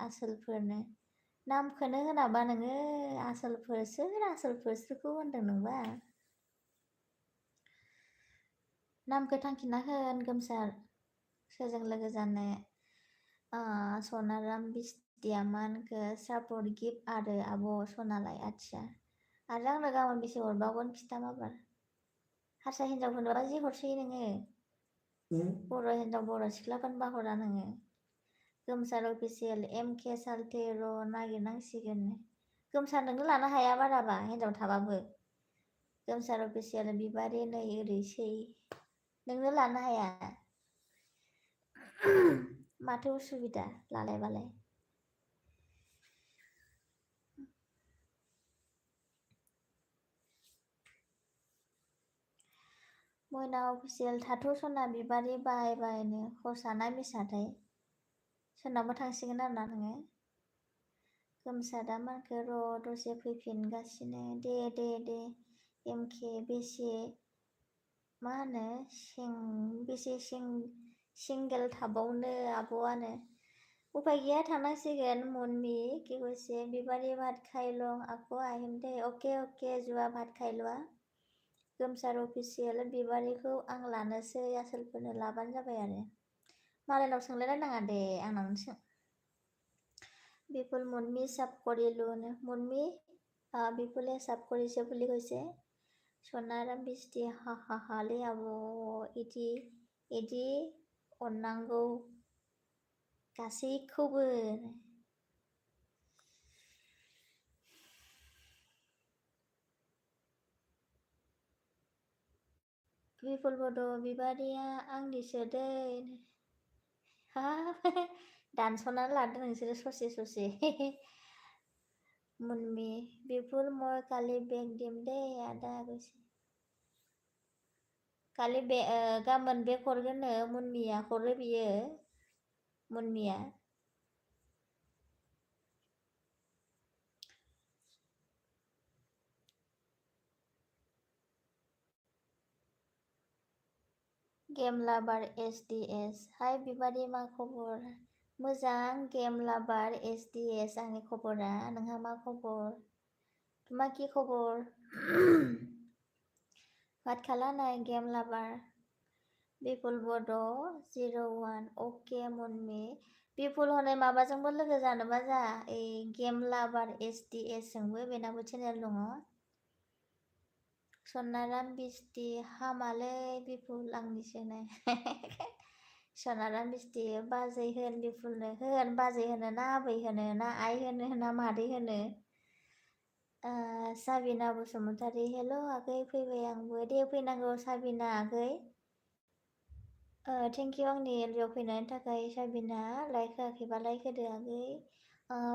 आसोलफोरनो नामखौनो होनाबा नोङो आसोलफोर सोरखौ होनदों नोंबा नामखौ थांखिना होन गोमसार सोरजों लोगो जानो सनाराम बिस्टिया मा होनखो सापर्ट गिफ्ट आरो आब' सनालाय आथिया आरो आंनो गाबोन बेसे हरबावगोन खिथा माबार हारसा हिन्जावफोरनोबा जि हरसै नोङो बर' हिन्जाव बर' सिख्लाफोरनोबा हरा नोङो गोमसार अफिसियेल एमके सालथे र' नागिरनांसिगोन गोमसार नोंनो लानो हाया बाराबा हिन्जाव थाबाबो गोमसार अफिसियेल बिबारि नै ओरैसै नोंनो लानो हाया माथो उसुबिदा लालायबालाय मयना अफिसियेल थाथ' सना बिबारि बायनो खरसाना मिसाथाय सोरनावबा थांसिगोन आरोना नोङो गोमसारा मानखो र' दसे फैफिनगासिनो दे एमके बेसे मा होनो बेसे सिंगेल थाबावनो आब'आनो उपाय गैया थांनांसिगोन मुनमि कि কৈছে बिबारी भात खाई लं आको আহিम दे अके जुवा भात खाइल'आ गोमसार अफिसियेल बिबारिखौ आं लानोसै आसोलफोरनो लाबानो जाबाय आरो मालायनाव सोंलायलायनाङा दे आंनावनो सों বিপুল মুনমি সাব কৰিলোনে মুনমি বিপুলে সাব কৰিছে বুলি কৈছে সনাৰাম বৃষ্টি হালে আব इदि अननांगौ गासैखौबो बिपुल बड' बिबारिया आंनिसो दै दानस'नानै लादो नोंसोरो ससे मुनमि बिपुल মই কালি बेग दिम दे आदा কৈছে खालि गाबोन बेग हरगोननो मुनमिया हरो बियो मुनमिया गेम लाभार SDS हाय बिबारि मा खबर मोजां गेम लाभार SDS आंनि खबरा नोंहा मा खबर मा कि खबर भात खाला नाय गेम लाभार बिपुल बड' 01 अके मुनमि बिपुल हनै माबाजोंबो लोगो जानोबा जा गेम लाभार SDS जोंबो बेनाबो चेनेल दङ सनाराम बिस्टि हामालै बिपुल आंनिसोनो सनाराम बिस्टि बाजै होन बिपुलनो होन बाजै होनो ना आबै होनो ना आइ होनो ना मादै होनो साबिना बसुमतारी हेल' आगै फैबाय आंबो दे फैनांगौ साबिना आगै थेंक इउ आंनि एलबियाव फैनायनि थाखाय साबिना लाइक होआखैबा लाइक होदो आगै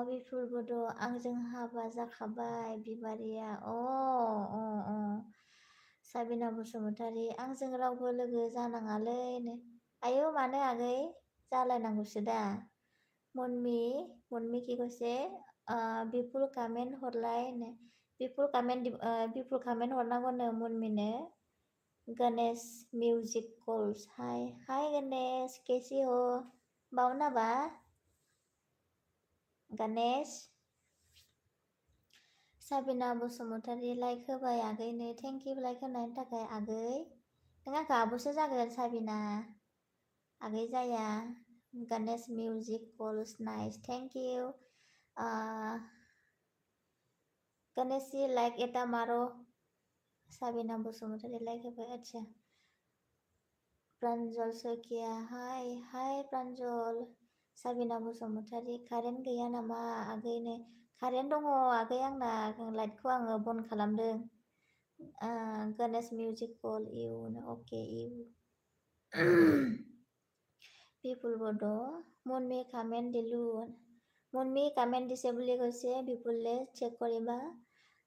बिपुल बड' आंजों हाबा जाखाबाय बिबारिया साबिना बसुमतारी आंजों रावबो लोगो जानाङालै आयौ मानो आगै जालायनांगौसो दा मुनमि कि কৈছে बिपुल कमेन्ट हरलाय बिपुल कमेन्ट हरनांगौनो मुनमिनो Ganesh music calls hi Ganesh कैसी हो बावना बा गणेश साबिना बसुमतारी लाइक होबाय आगैनो थेंक इउ लाइक होनायनि थाखाय आगै नों आंखौ आब'सो जागोन साबिना आगै जाया Ganesh music calls nice thank you Ganeshi like Eta Maro. Sabina Bosumutari like acha. Pranjal Sokia, hi Pranjal. Sabina Bosumutari, Karen gaya nama agैनो. Karen दङ आगै आंना लाइटखौ आङो बन्द खालामदों. Ganesh music call you, okay you. People bodo, monme comment dilu. Monme comment disable gose people le check koriba.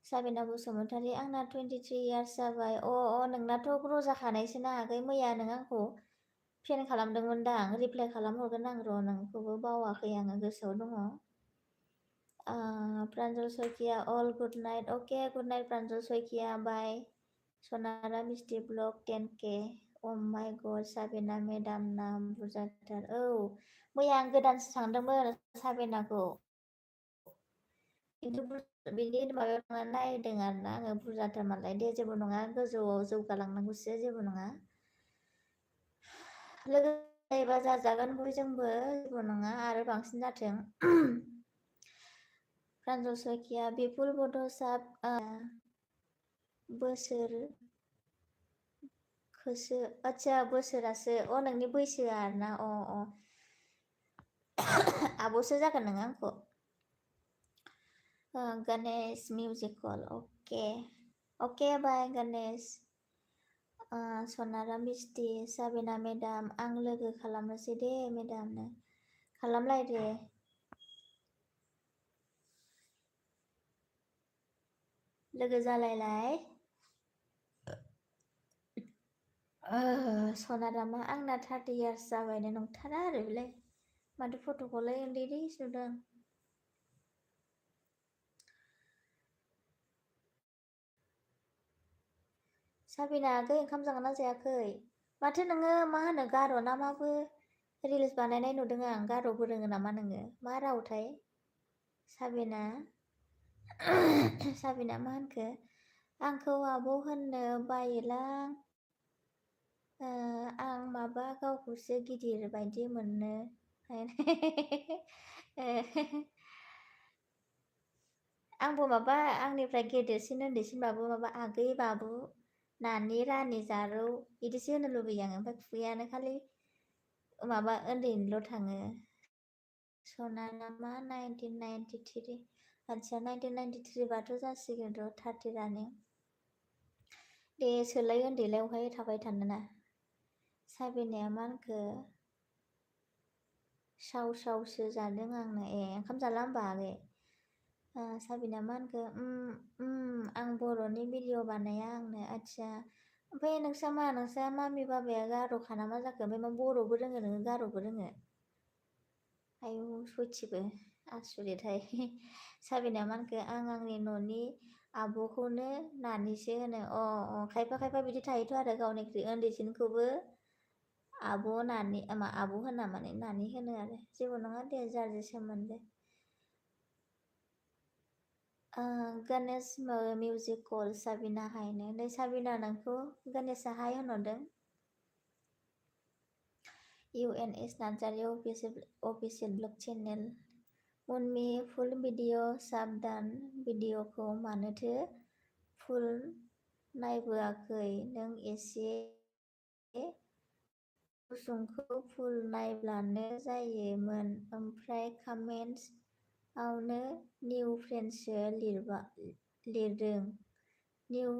Sabina Bosumutari आंना 23 years जाबाय. नोंनाथ' grow' जाखानायसो ना आगै मैया नों आंखौ फ्रेन्ड खालामदोंमोन दां रिप्लाइ खालामहरगोन आं र' नोंखौबो बावाखै आङो गोसोआव दङ. Pranjal Soikia, all good night. Okay, good night Pranjal Soikia, bye. Sonara Misty Blog 10k. Oh my god, Sabina Madam na बुरजाथार. मैया आं गोदानसो थांदोंमोन साबिनाखौ. खिन्थु बिनि माबायाव थांना नायदों आरोना आङो बुरजाथार मालाय दे जेबो नङा गोजौआव जौगालांनांगौसो जेबो नङा. लोगो जायोबा जाजागोन बयजोंबो जेबो नङा आरो बांसिन जाथों. Pranjal Soikia, people bodo sab बोसोर खोसो आच्छा बोसोरासो नोंनि बैसोआ आरोना आब'सो जागोन नोङो आंखौ. Ganesh music call, okay bye Ganesh. Sonara Misty, Sabina Madam, आं लोगो खालामनोसै दे मेडामनो. खालामलाय दे. लोगो जालायलाय. सनारामा आंना 30 years जाबायनो नंथारा आरो बेलाय. माथो फट'खौलाय उन्दै नुदों. साबिना आगै ओंखाम जागोनना जायाखै? माथो नोङो मा होनो गार' ना माबो रिल्स बानायनाय नुदों आं. गार'बो रोङो नामा नोङो? मा रावथाय? साबिना साबिना मा होनखो? आंखौ आब' होननो बायोलां. आं माबा गावखौसो गिदिर बायदि मोनो. आंबो माबा आंनिफ्राय गेदेरसिन उन्दैसिनबाबो माबा आगै बाबु नानि रानि जारौ बिदिसो होनो लुबैयो आङो. ओमफ्राय खुगायानो खालि माबा उन्दैनिल' थाङो. सनारामा 1993. आच्छा 1993 बाथ' जासिगोन र' 30 रानिं. दे सोलाय उन्दैलाय अहाय थाबाय थानो ना. साबिनाया मा होनखो? सावसो जादों आंनो. ओंखाम जाला होमबा आगै? साबिना मा होनखो? आं बर'नि भिडिअ बानाया आंनो. आच्छा ओमफ्राय नोंसा मामि बाबाया गार'खा ना मा जाखो? ओमफ्राय मा बर'बो रोङो नोङो गार'बो रोङो? आयौ सयथिबो आसुरितहाय. साबिना मा होनखो? आं आंनि न'नि आब'खौनो नानिसो होनो. खायफा बिदि थायोथ' आरो गावनिख्रुइ उन्दैसिनखौबो आब' नानि आब' होना माने नानि होनो आरो. जेबो नङा दे जार सोमोन्दो. गणेश मिउजिक कल साबिना हायनो. नै साबिना नोंखौ गणेशआ हाय होनहरदों. UNS Narzary official blog channel. उननि फुल भिडिअ साबधान भिडिअखौ मानोथो फुल नायबोआखै नों? एसे गुसुंखौ फुल नायब्लानो जायोमोन. ओमफ्राय कमेन्ट्स आवनो निउ फ्रेन्डसो लिरदों. निउ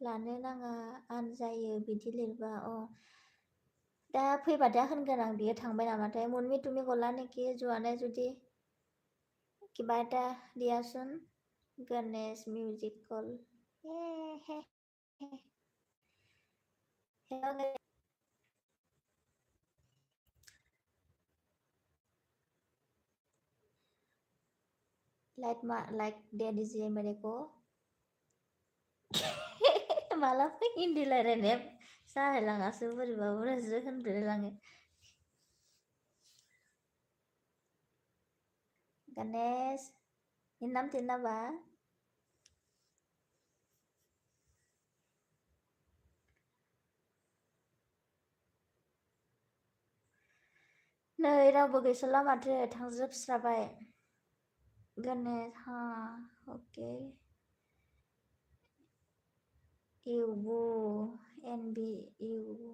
लानो नाङा आनजायो बिदि लिरबा. दा फैबा दा होनगोन आं बियो थांबाय नामाथाय. मुनमि तुमि गला नेखि जुआने जुदि किबा এটা দিয়াচোন. Ganesh music call. लाइक दे दीजिए मेरे को. मालाबा हिन्दी रायलायनाया जालायलाङासो बोरैबा बोरैबा होनब्रेलायलाङो. गणेश इन्नाम तिन्नाबा. नै रावबो गैस'ला माथो थांजोबस्राबाय. Ganesh, हाँ, ओके। वो NB यू।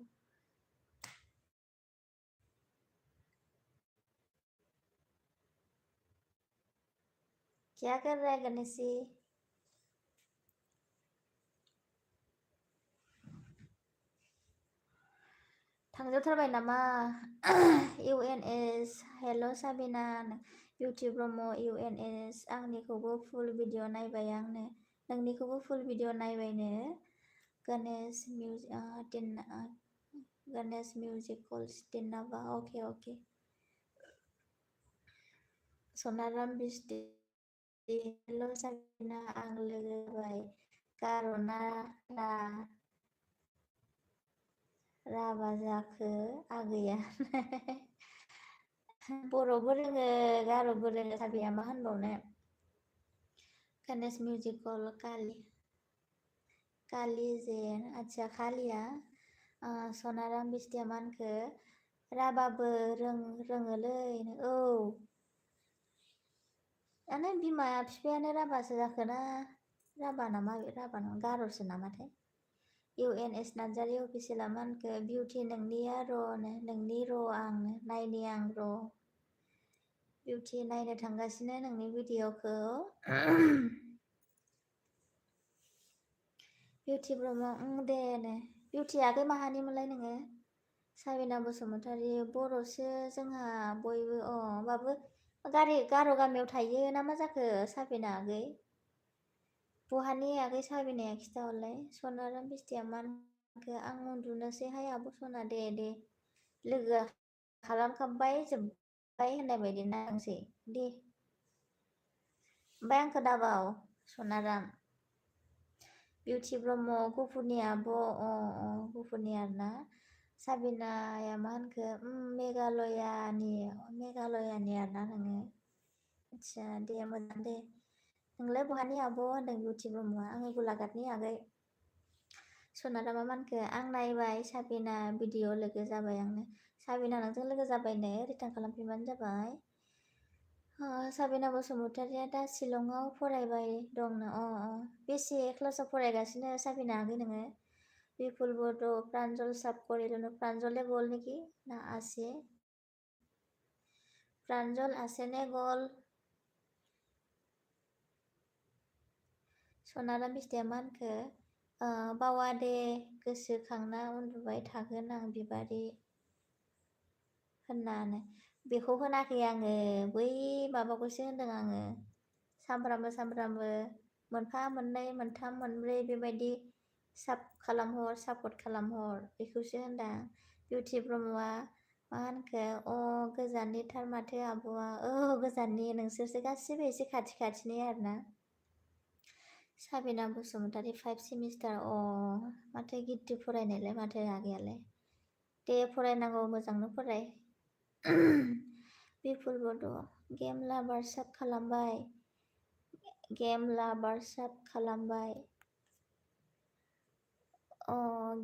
क्या कर रहा है गणेश जी? थांजोबथारबाय नामा? UNS हेल' साबिना बिउटि ब्रह्म UNS आंनिखौबो फुल भिडिअ नायबाय आंनो नोंनिखौबो फुल भिडिअ नायबायनो गणेश गणेश मिउजिकल्स दिनाबा अके अके सनाराम बिस्टि हेल' साबिना आं लोगो जाबाय कारना राबा जाखो आगैया बर'बो रोङो गार'बो रोङो साबिया मा होनबावनो गणेश मिउजिकल काली जेन आच्छा कालिया सनाराम बिस्टिया मा होनखो राबाबो रोङोलै औ माने बिमा बिफायानो राबासो जाखोना राबा नामा राबा नङा गार'सो नामाथाय UNS नार्जारि अफिसियेला मा होनखो बिउटि नोंनिया नोंनि आं नायनि आं बिउटि नायनो थांगासिनो नोंनि भिडिअखौ बिउटि ब्रह्म दे बिउटि आगै माहानिमोनलाय नोङो साबिना बसुमतारी बर'सो जोंहा बयबो होमबाबो गार' गामियाव थायो ना मा जाखो साबिना आगै बहानि आगै साबिनाया खिथाहरलाय सनाराम बिस्टिया मा होनखो आं उन्दुनोसैहाय आब' सना दे लोगो खालामखांबाय जोब्बाय होननाय बायदि नांसै दे ओमफ्राय आंखौ दाबाव सनाराम बिउटि ब्रह्म गुफुरनि आब' गुफुरनि आरोना साबिनाया मा होनखो मेघालयानि आरोना नोङो आच्छा दे मोजां दे नोंलाय बहानि आब' होनदों बिउटि ब्रह्मआ आङो गलाघाटनि आगै सनारामा मा होनखो आं नायबाय साबिना भिडिअ लोगो जाबाय आंनो साबिना नोंजों लोगो जाबायनो रिटार्न खालामफिनबानो जाबाय साबिना बसुमतारिया दा शिलंआव फरायबाय दंनो बेसे क्लासाव फरायगासिनो साबिना आगै नोङो बिपुल बड' प्रान्जल साबकरिल प्रान्जले गल नेखि ना आसे प्रान्जल आसेने गल सनाराम बिस्टिया मा होनखो बावा दे गोसोखांना उन्दुबाय थागोन आं बिबारि होननानै बेखौ होनाखै आङो बै माबाखौसो होनदों आङो सामफ्रामबो मोनफा मोननै मोनथाम मोनब्रै बेबायदि सापर्ट खालामहर बेखौसो होनदां बिउटि ब्रह्मआ मा होनखो गोजाननिथार माथो आब'आ गोजाननि नोंसोरसो गासिबो एसे खाथिनि आरोना साबिना बसुमतारी 5 सेमिस्टार माथो गिदिर फरायनायलाय माथो आगैयालाय दे फरायनांगौ मोजांनो फराय बिपुल बड' गेम लाभार साब खालामबाय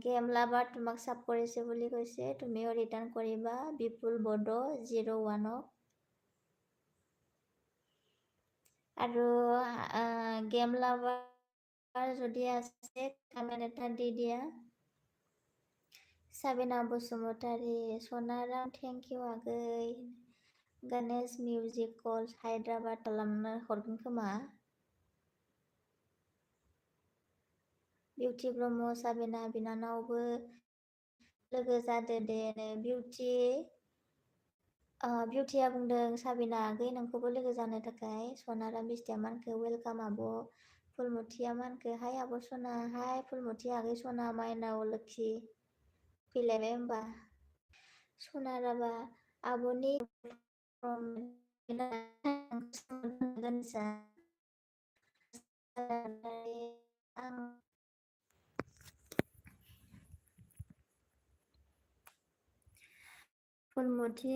गेम লাভাৰ তোমাক সাব কৰিছে বুলি কৈছে তুমিও ৰিটাৰ্ণ কৰিবা বিপুল বড' 01 আৰু গেম লাভাৰ যদি আছে কমেণ্ট এটা দি দিয়া साबिना बसुमतारी सनाराम थेंक इउ आगै गणेश मिउजिकल्स हायद्राबाद खालामनो हरगोन खोमा बिउटि ब्रह्म साबिना बिनानावबो लोगो जादो दे बिउटिया बुंदों साबिना आगै नोंखौबो लोगो जानो थाखाय सनाराम बिस्टिया मानखो वेलकाम आब' फुलमथिया मानखो हाय आब' सना हाय फुलमथि आगै सना माइनाव लोखि फैलायबाय होमबा सनाराबा आब'नि फुलमथि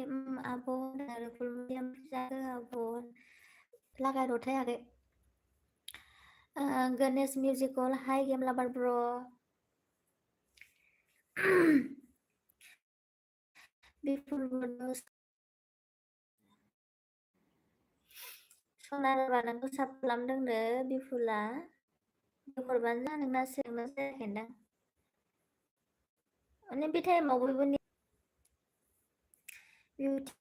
आब' आरो फुलमथिया जागो आब' लागायरथाय आगै गणेश मिउजिकल हाय गेम लाभार ब्र बिपुल बड' सना राभा नोंखौ साब खालामदोंनो बिपुला हरबानो जा नोंना सोंनो जायाखैदां माने बे टाइमाव बयबो beauty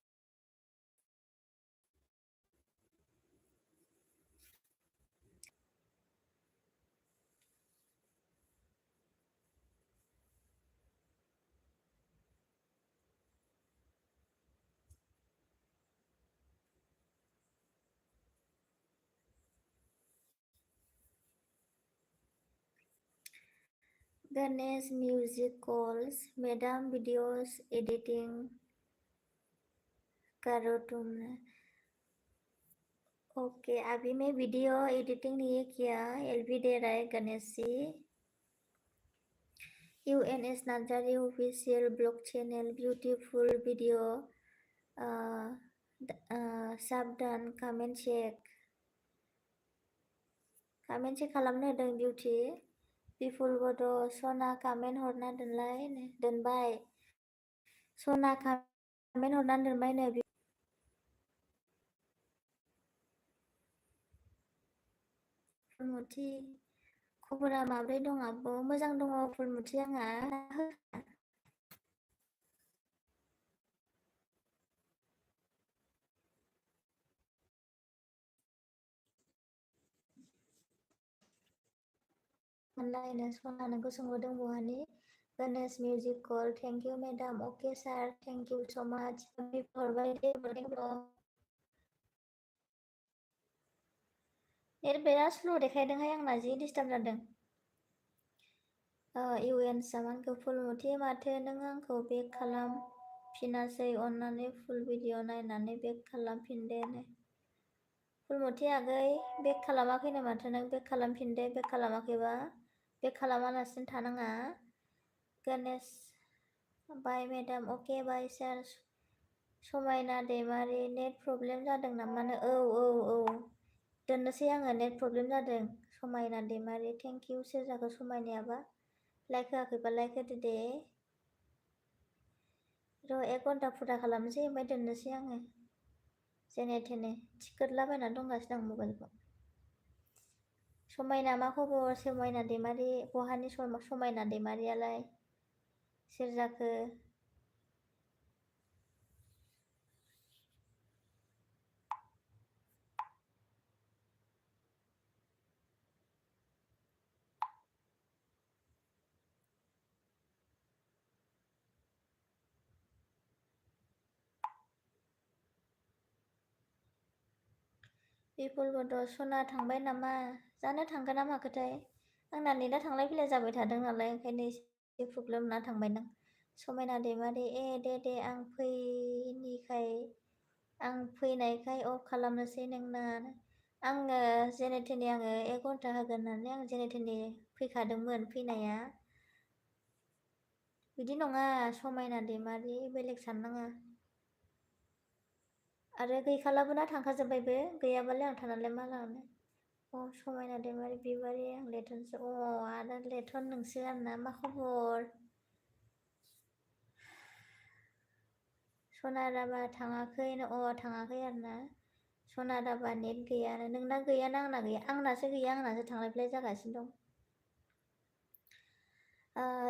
Ganesh music calls madam videos editing करो तुमने ओके अभी मैं वीडियो एडिटिंग नहीं किया एलबी दे रहा है Ganesh ji UNS Narzary official blog channel beautiful video साबधान कमेंट चेक खालामनो होदों बिउटि बिपुल बड' सना कमेन्ट हरना दोनबाय सना कमेन्ट हरना दोनबायनो फुलमुथि खबरा माब्रै दं आब' मोजां दङ फुलमुथि आंहा नायनो सना नोंखौ सोंहरदों बहानि Ganesh music call thank you madam okay sir thank you so much हरबाय दे नेट बिराद स्ल' देखायदोंहाय आंना जि डिस्टार्ब जादों UN सामानखौ फुलमुथि माथो नों आंखौ बेक खालामफिनासै अन्नानै फुल भिडिअ नायनानै बेक खालामफिनदे फुलमुथि आगै बेक खालामाखैनो माथो नों बेक खालामफिनदे बेक खालामाखैबा बेक खालामालासिनो थानाङा गणेश बाय मेडाम अके बाय सार समायना दैमारि नेट प्रब्लेम जादों नामानो औ दोननोसै आङो नेट प्रब्लेम जादों समायना दैमारि थेंक इउ सेरजाखौ समायनायाबा लाइक होआखैबा लाइक होदो दे र' 1 घन्टा फुरा खालामनोसै ओमफ्राय दोननोसै आङो जेने थेने थिखोदलाबायना दंगासिनो आं मबाइलखौ समायना मा खबर समायना दैमारि बहानि समायना दैमारियालाय सेरजाखो बिपुल बड' सना थांबाय नामा जानो थांगोन ना माखोथाय आंना नेटआ थांलाय फैलाय जाबाय थादों नालाय ओंखायनो एसे प्रब्लेम ना थांबायदां समायना दैमारि दे आं फैनायखाय अफ खालामनोसै नोंना आङो जेने थेने आङो 1 घन्टा होगोन होननानै आं जेने थेने फैखादोंमोन फैनाया बिदि नङा समायना दैमारि बेलेग साननाङा आरो गैखालाबो ना थांखाजोब्बायबो गैयाबालाय आं थानानैलाय मा लानो समायना दैमारि बिबारि आं लेथनसो आदा लेथन नोंसो आंना मा खबर सना राभा थाङाखैनो थाङाखै आरोना सना राभा नेट गैयानो नोंना गैयाना आंना गैया आंनासो गैया आंनासो थांलाय फैलाय जागासिनो दं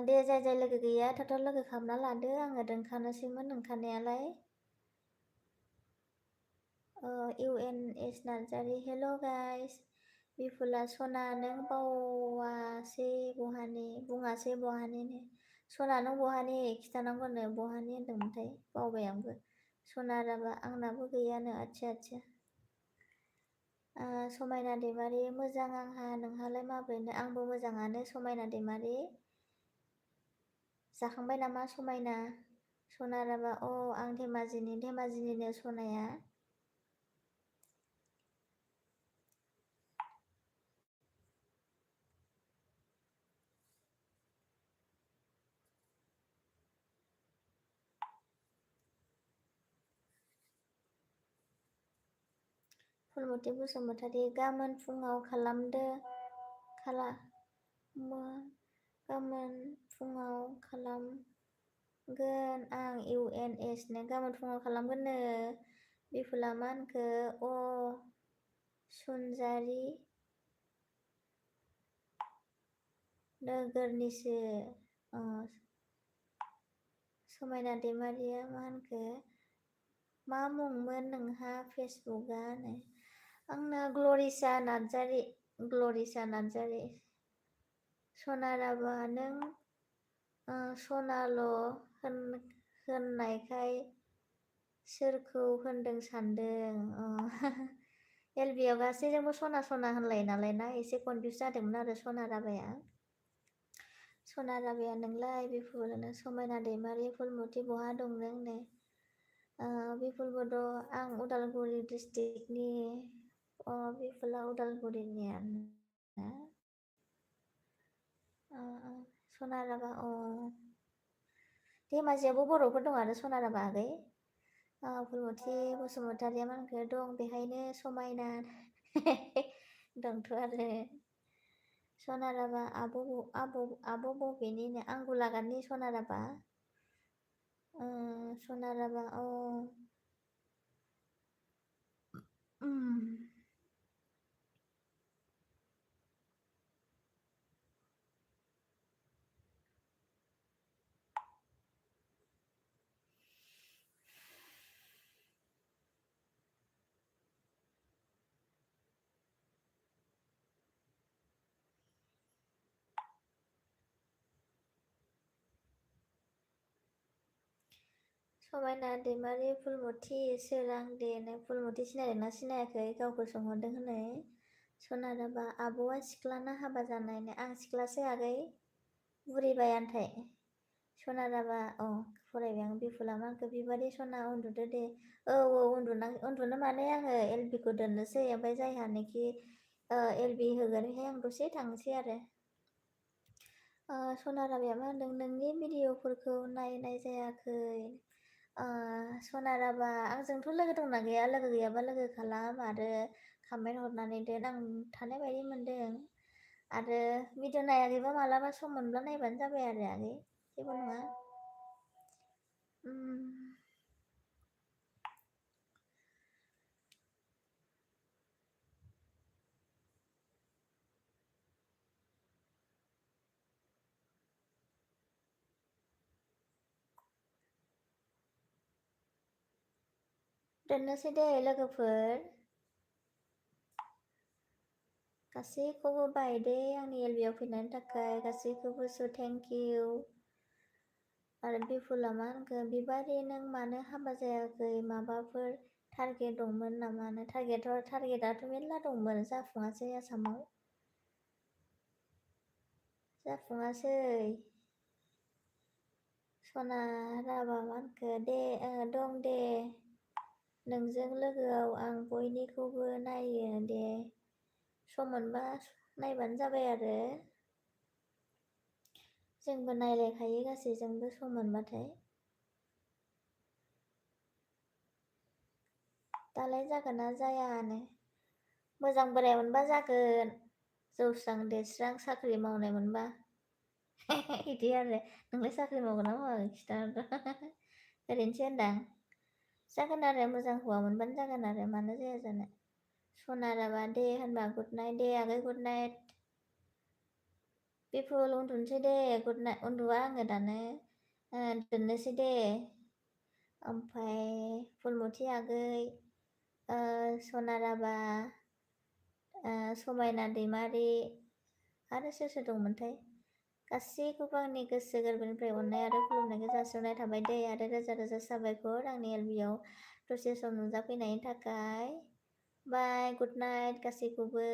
दे जाय लोगो गैया थाथ' लोगो खालामना लादो आङो दोनखानोसैमोन दोनखानायालाय UNS नार्जारि हेल' गाइस बिपुला सना नों बुङासै बहानि सना नों बहानि खिथानांगौनो बहानि होनदोंमोनथाय बावबाय आंबो सना राभा आंनाबो गैयानो आच्छा समायना दैमारि मोजां आंहा नोंहालाय माब्रैनो आंबो मोजाङानो समायना दैमारि जाखांबाय नामा समायना सना राभा आं धेमाजिनिनो सनाया फुलमति बसुमतारी गाबोन फुङाव गाबोन फुङाव खालामगोन आं UNS नो गाबोन फुङाव खालामगोननो बिपुला मा होनखो सुनजारि नोगोरनिसो समायना दैमारिया मा होनखो मा मुंमोन नोंहा फेसबुकआ आंना ग्लरिसा नार्जारि सनाराबा नों सनाल' होननायखाय सोरखौ होनदों सानदों एलबियाव गासैजोंबो सना होनलायो नालाय ना एसे कनफिउस जादोंमोन आरो सनाराबाया नोंलाय बिपुल समायना दैमारि फुलमथि बहा दं नों बिपुल बड' आं उदालगुरि डिस्ट्रिक्टनि बिपुला उदालगुरिनियानो सनाराबा धेमाजियावबो बर'फोर दं आरो सनाराबा आगै फुलमथि बसुमतारिया मा होनखो दं बेहायनो समायना दंथ' आरो सनाराबा आब' बबेनिनो आं गलाघाटनि सनाराबा समायना दैमारि फुलमथि सोरां दे फुलमथि सिनायदोंना सिनायाखै गावखौ सोंहरदों होनै सनाराबा आब'आ सिख्लाना हाबा जानायनो आं सिख्लासो आगै बुरिबाय आनथाय सनाराबा फरायबाय आं बिपुला मा होनखो बिबारि सना उन्दुदो दे उन्दुनो माने आङो एलबिखौ दोननोसै ओमफ्राय जायहानोखि एलबि होगोन बेहाय आं दसे थांसै आरो सनाराबाया मा होनदों नोंनि भिडिअफोरखौ नायनाय जायाखै सनाराबा आंजोंथ' लोगो दंना गैया लोगो गैयाबा लोगो खालाम आरो कमेन्ट हरनानै दोन आं थानाय बायदि मोनदों आरो भिडिअ नायाखैबा मालाबा सम मोनब्ला नायबानो जाबाय आरो आगै जेबो नङा दोननोसै दे लोगोफोर गासैखौबो बाय दे आंनि एलबियाव फैनायनि थाखाय गासैखौबो थेंक इउ आरो बिपुला मा होनखो बिबारि नों मानो हाबा जायाखै माबाफोर टारगेट दंमोन नामा टारगेटआथ' मेरला दंमोन जाफुङासै आसामाव जाफुङासै सनाराबा मा होनखो दं दे नोंजों लोगोआव आं बयनिखौबो नायो दे सम मोनबा नायबानो जाबाय आरो जोंबो नायलायखायो गासैजोंबो सम मोनबाथाय दालाय जागोन ना जायानो मोजां बोराय मोनबा जागोन जौस्रां देरस्रां साख्रि मावनाय मोनबा बिदि आरो नोंलाय साख्रि मावगोन ना मावा खिन्था ओरैनोसो होनदां जागोन आरो मोजां हौवा मोनबानो जागोन आरो मानो जाया जानो सनाराबा दे होनबा गुड नाइट दे आगै गुड नाइट बिपुल उन्दुनोसै दे गुड नाइट उन्दुआ आङो दानो दोननोसै दे ओमफ्राय फुलमथि आगै सनाराबा समायना दैमारि आरो सोर दंमोनथाय गासैखौबो आंनि गोसो गोरबोनिफ्राय अननाय आरो खुलुमनायखौ जासिहरनाय थाबाय दे आरो रोजा रोजा साबायखर आंनि एलबियाव दसे सम नुजाफैनायनि थाखाय बाय गुड नाइट गासैखौबो